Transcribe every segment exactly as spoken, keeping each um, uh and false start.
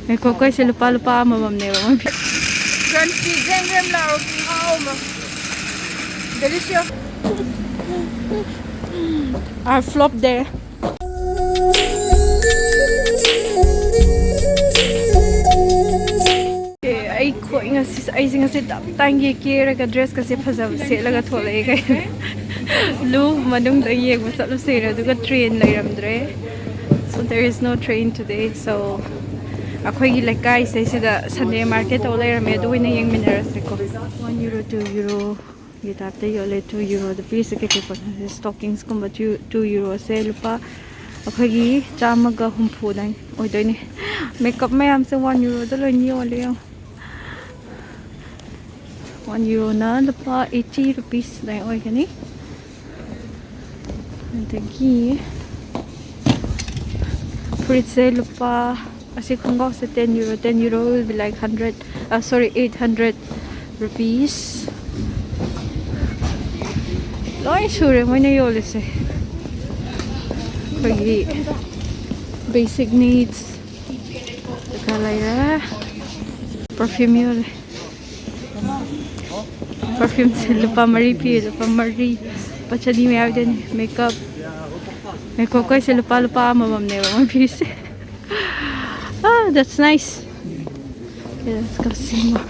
ꯉꯥꯏꯈꯣ, ꯑꯩꯈꯣꯏꯁꯦ ꯂꯨꯄꯥ, ꯂꯨꯄꯥ ꯑꯃꯃꯝꯅꯦꯕ ꯃꯣꯏ ꯄꯤ-, Crunchy ꯖꯦꯡ ꯖꯦꯡ ꯂꯥꯎꯔꯣ, ꯈꯨꯍꯥꯎ ꯑꯃ꯫ Delicious. I flop there. ꯑꯦ, ꯑꯩ ꯈꯣꯏ ꯉꯁꯤ, ꯑꯩꯁꯦ ꯉꯁꯤ ꯇꯞ ꯇꯥꯏꯝꯒꯤ ꯀꯦꯔꯒ ꯗ꯭ꯔꯦꯁꯀꯁꯦ ꯐꯖꯕ ꯁꯦꯠꯂꯒ ꯊꯣꯛꯂꯛꯑꯦ ꯀꯩꯅꯣ꯫ ꯂꯨ ꯃꯅꯨꯡꯗ ꯌꯦꯡꯕ ꯆꯠꯂꯨꯁꯦꯅ, ꯑꯗꯨꯒ train ꯂꯩꯔꯝꯗ꯭ꯔꯦ꯫ So there is no train today. So ꯑꯩꯈꯣꯏꯒꯤ ꯂꯩꯀꯥꯏꯁꯦ ꯁꯤꯗ Sunday market ꯇꯧ ꯂꯩꯔꯝꯃꯦ, ꯑꯗꯨ ꯑꯣꯏꯅ ꯌꯦꯡꯃꯤꯟꯅꯔꯁꯦꯀꯣ꯫ One euro, two euro ꯒꯤ ꯇꯥꯏꯞꯇ ꯌꯣꯜꯂꯦ꯫ Two euro꯫ ꯑꯗ ꯄꯤꯁꯦ ꯀꯩꯀꯩ ꯄꯣꯠꯅꯣ? Stockings ꯀꯨꯝꯕ two, two euroꯁꯦ ꯂꯨꯄꯥ ꯑꯩꯈꯣꯏꯒꯤ ꯆꯥꯝꯃꯒ ꯍꯨꯝꯐꯨ ꯑꯗꯥꯏ ꯑꯣꯏꯗꯣꯏꯅꯦ꯫ Makeup ꯃꯌꯥꯝꯁꯦ one euroꯗ ꯂꯣꯏꯅ ꯌꯣꯜꯂꯦ ꯌꯦꯡꯉꯣ꯫ One euroꯅ ꯂꯨꯄꯥ eighty rupees ꯑꯗꯥꯏ ꯑꯣꯏꯒꯅꯤ꯫ ꯑꯗꯒꯤ ꯐꯨꯔꯤꯠꯁꯦ ꯂꯨꯄꯥ, ꯑꯁꯤ ꯈꯣꯡꯒ꯭ꯔꯥꯎꯁꯦ ten euro, ten euro will be like hundred, uh, sorry, eight hundred rupees꯫ ꯂꯣꯏ ꯁꯨꯔꯦ ꯃꯣꯏꯅ ꯌꯣꯜꯂꯤꯁꯦ꯫ ꯑꯩꯈꯣꯏꯒꯤ basic needs ꯀꯩꯀꯥ ꯂꯩꯔꯦ꯫ Perfume ꯌꯣꯜꯂꯦ꯫ Perfumeꯁꯦ ꯂꯨꯄꯥ ꯃꯔꯤ ꯄꯤꯌꯦ, ꯂꯨꯄꯥ ꯃꯔꯤ꯫ ꯂꯨꯄꯥ ꯆꯅꯤ ꯃꯌꯥ ꯑꯣꯏꯗꯣꯏꯅꯤ꯫ Makeup, makeupꯀꯩꯁꯦ ꯂꯨꯄꯥ, ꯂꯨꯄꯥ ꯑꯃꯃꯝꯅꯦꯕ ꯃꯣꯏ ꯄꯤꯔꯤꯁꯦ꯫ Ah, that's nice. Okay, let's go see more.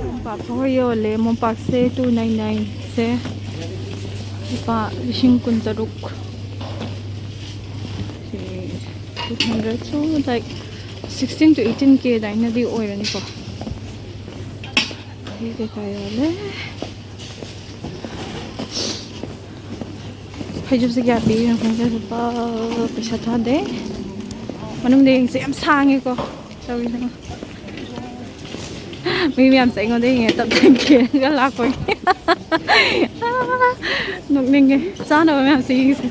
ꯃꯣꯝꯄꯥꯛ ꯈꯔ ꯌꯣꯜꯂꯦ꯫ ꯃꯣꯝꯄꯥꯛꯁꯦ two nine nineꯁꯦ ꯂꯨꯄꯥ ꯂꯤꯁꯤꯡ ꯀꯨꯟꯇꯔꯨꯛ꯫ Two hundred, so like sixteen to eighteen K ꯑꯗꯥꯏꯅꯗꯤ ꯑꯣꯏꯔꯅꯤꯀꯣ꯫ ꯐꯤ ꯀꯩꯀꯥ ꯌꯣꯜꯂꯦ꯫ ꯐꯩꯖꯨꯞꯁꯦ ꯀꯌꯥ ꯄꯤꯔꯤꯅꯣ ꯈꯪꯗꯦ, ꯂꯨꯄꯥ, ꯄꯩꯁꯥ ꯊꯥꯗꯦ꯫ ꯃꯅꯨꯡꯗ ꯌꯦꯡꯁꯦ, ꯌꯥꯝ ꯁꯥꯡꯉꯦꯀꯣ꯫ ꯇꯧꯔꯤꯁꯦ ꯃꯤ ꯃꯌꯥꯝꯁꯦ ꯑꯩꯉꯣꯟꯗ ꯌꯦꯡꯉꯦ, ꯇꯞ ꯇꯞꯅ ꯀꯦꯔꯒ ꯂꯥꯛꯄꯒꯤ꯫ ꯅꯣꯛꯅꯤꯡꯉꯦ꯫ ꯆꯥꯅꯕ ꯃꯌꯥꯝꯁꯦ ꯌꯦꯡꯁꯦ꯫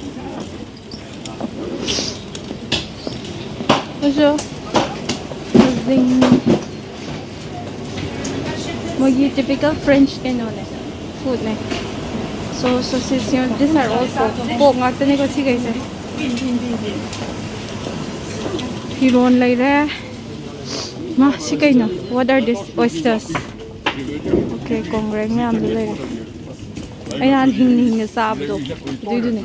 ꯑꯩꯁꯨ ꯈꯖꯤꯡ, ꯃꯣꯏꯒꯤ typical French ꯀꯩꯅꯣꯅꯦ, foodꯅꯦ꯫ So, sausage, these are all pork. Pork ꯉꯥꯛꯇꯅꯦꯀꯣ ꯁꯤꯈꯩꯁꯦ꯫ ꯏꯔꯣꯟ ꯂꯩꯔꯦ꯫ ꯃꯥ, ꯁꯤ ꯀꯩꯅꯣ? What are this? Oysters. Okay, ꯀꯣꯡꯒ꯭ꯔꯦꯡ ꯃꯌꯥꯝꯗꯣ ꯂꯩꯔꯦ꯫ ꯑꯩ ꯅꯍꯥꯟ ꯍꯤꯡꯅ ꯍꯤꯡꯅ ꯆꯥꯕꯗꯣ ꯑꯗꯨꯏꯗꯨꯅꯦ꯫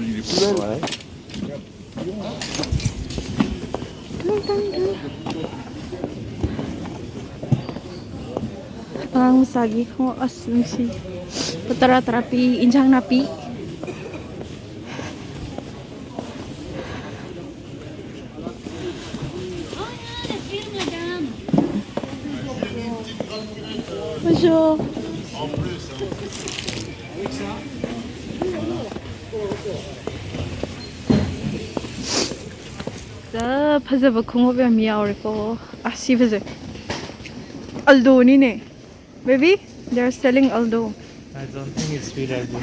ꯑꯉꯥꯡ ꯃꯆꯥꯒꯤ ꯈꯣꯡꯎꯞ, ꯑꯁ, ꯅꯨꯡꯁꯤ꯫ ꯂꯨꯄꯥ ꯇꯔꯥ ꯇꯔꯥ ꯄꯤ, ꯏꯟꯁꯥꯡ ꯅꯥꯄꯤ꯫ Bonjour. ꯐꯖꯕ ꯈꯣꯡꯎꯞ ꯌꯥꯝ ꯌꯥꯎꯔꯦꯀꯣ꯫ ꯑꯁ, ꯁꯤ ꯐꯖꯩ꯫ ꯑꯜꯗꯣꯅꯤꯅꯦ꯫ Baby, they are selling Aldo. I don't think it's real Aldo.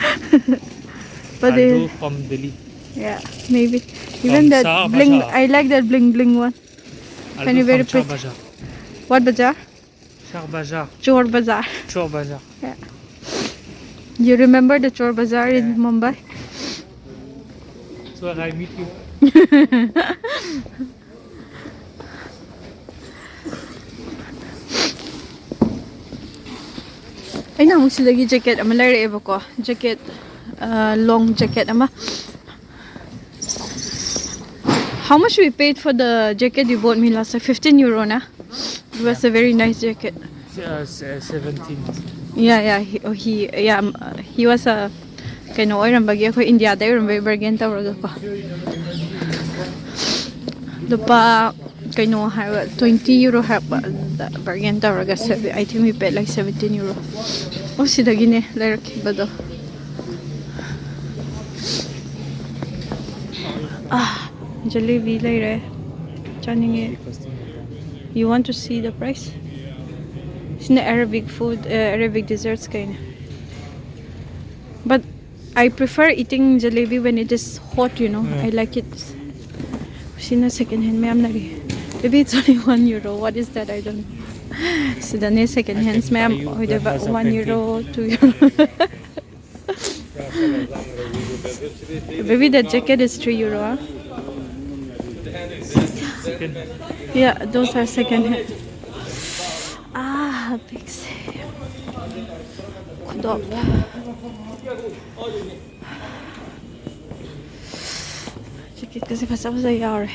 But they, Aldo from Delhi. Yeah, maybe. Even that bling, I like that bling bling one. Aldo. Very pretty. What bazaar? Chor Bazaar. Chor Bazaar. Chor Bazaar. Yeah. You remember the Chor Bazaar in Mumbai? It's where I meet you. ꯑꯩꯅ ꯑꯃꯨꯛ ꯁꯤꯗꯒꯤ jacket ꯑꯃ ꯂꯩꯔꯛꯑꯦꯕꯀꯣ, jacket, long jacket ꯑꯃ꯫ How much we paid for the jacket you bought me last time? Fifteen euro na? It was a very nice jacket. Uh, se- seventeen. Yeah, yeah, he, oh, he, yeah, um, uh, he was a, ꯀꯩꯅꯣ ꯑꯣꯏꯔꯝꯕꯒꯤ, ꯑꯩꯈꯣꯏ ꯏꯟꯗꯤꯌꯥꯗ ꯑꯣꯏꯔꯝꯕꯒꯤ bargain ꯇꯧꯔꯒꯀꯣ꯫ ꯂꯨꯄꯥ ꯀꯩꯅꯣ ꯍꯥꯏꯕ, twenty euro ꯍꯥꯏꯔꯛꯄ꯫ ꯑꯗꯨꯗ bargain ꯇꯧꯔꯒ seven, I think we paid like seventeen euro. ꯑꯣ, ꯁꯤꯗꯒꯤꯅꯦ ꯂꯩꯔꯛꯈꯤꯕꯗꯣ꯫ ꯑꯥ, ꯖꯤꯂꯤꯕꯤ ꯂꯩꯔꯦ꯫ ꯆꯥꯅꯤꯡꯉꯦ꯫ You want to see the price? ꯁꯤꯅ Arabic food, uh, Arabic desserts ꯀꯩꯅꯦ꯫ But I prefer eating jalebi when it is hot, you know. I like it. ꯁꯤꯅ second hand ꯃꯌꯥꯝ ꯂꯩꯔꯤ꯫ Maybe it's only one euro. What is that? I don't know. ꯁꯤꯗꯅꯦ second hands ꯃꯌꯥꯝ ꯑꯣꯏꯗꯣꯏꯕ꯫ One euro, two euro. Baby, that jacket is three euro, huh? Yeah, those are second hand. Ah, big sale. ꯈꯨꯗꯣꯞ꯫ ꯖꯦꯀꯦꯠꯀꯁꯦ ꯐꯖ ꯐꯖ ꯌꯥꯎꯔꯦ꯫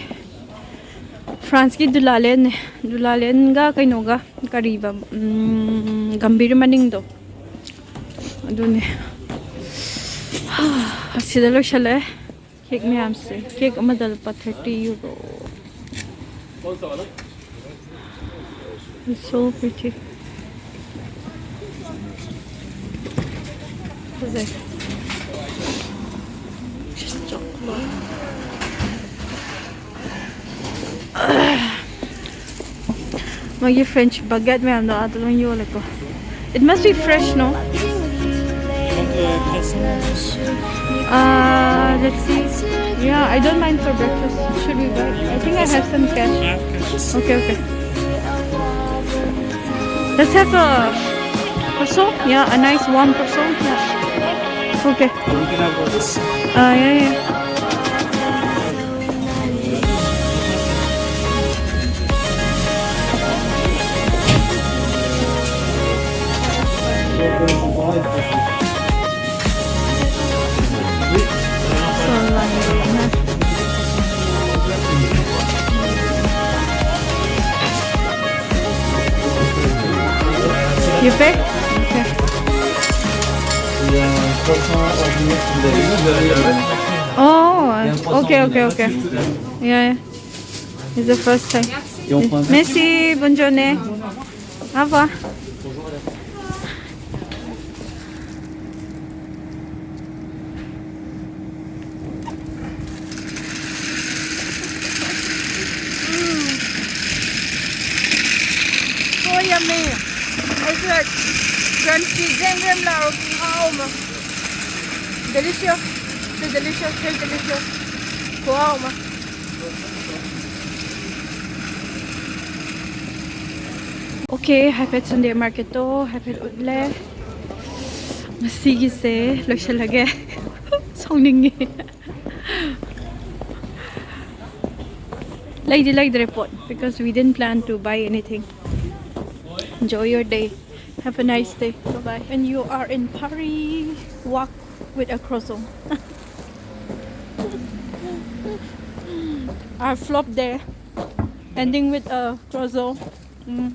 ꯐ꯭ꯔꯥꯟꯁꯀꯤ ꯗꯨꯂꯥꯂꯦꯟꯅꯦ꯫ ꯗꯨꯂꯥꯂꯦꯟꯒ ꯀꯩꯅꯣꯒ ꯀꯔꯤꯕ, ꯎꯝ, ꯒꯝꯚꯤꯔ ꯃꯅꯤꯡꯗꯣ ꯑꯗꯨꯅꯦ꯫ ꯑꯁꯤꯗ ꯂꯣꯏꯁꯜꯂꯦ꯫ ꯀꯦꯛ ꯃꯌꯥꯝꯁꯦ꯫ ꯀꯦꯛ ꯑꯃꯗ ꯂꯨꯄꯥ thirty euro꯫ It's so pretty. ꯐꯖꯩ꯫ ꯆꯣꯀꯣꯂꯦꯠ꯫ ꯃꯣꯏꯒꯤ French baguette ꯃꯌꯥꯝꯗꯣ ꯑꯥꯗ ꯂꯣꯏ ꯌꯣꯜꯂꯦꯀꯣ꯫ It must be fresh, no? Uh, let's see. Yeah, I don't mind for breakfast. Should we buy? I think I have some cash. Okay, okay. Let's have a croissant. Yeah, a nice warm croissant. Yeah. Okay. Uh, yeah, yeah. You pay? Okay. Oh, okay, okay, okay. Yeah, yeah. It's the first time. Merci, bonne journée. Au revoir. So yummy. ꯑꯩꯁꯨ crunchy jam jam ꯂꯥꯎꯔ ꯈꯨꯍꯥꯎ ꯑꯃ꯫ Delicious. So delicious, so delicious. ꯈꯨꯍꯥꯎ ꯑꯃ꯫ Okay, ꯍꯥꯏꯐꯦꯠ Sunday marketꯇꯣ ꯍꯥꯏꯐꯦꯠ ꯎꯠꯂꯦ꯫ ꯉꯁꯤꯒꯤꯁꯦ ꯂꯣꯏꯁꯤꯜꯂꯒꯦ꯫ ꯁꯥꯎꯅꯤꯡꯉꯦ꯫ ꯂꯩꯗꯤ ꯂꯩꯗ꯭ꯔꯦ ꯄꯣꯠ, because we didn't plan to buy anything. Enjoy your day. Have a nice day. Bye bye. And you are in Paris, walk with a croissant. Our flop day, ending with a croissant. Mm.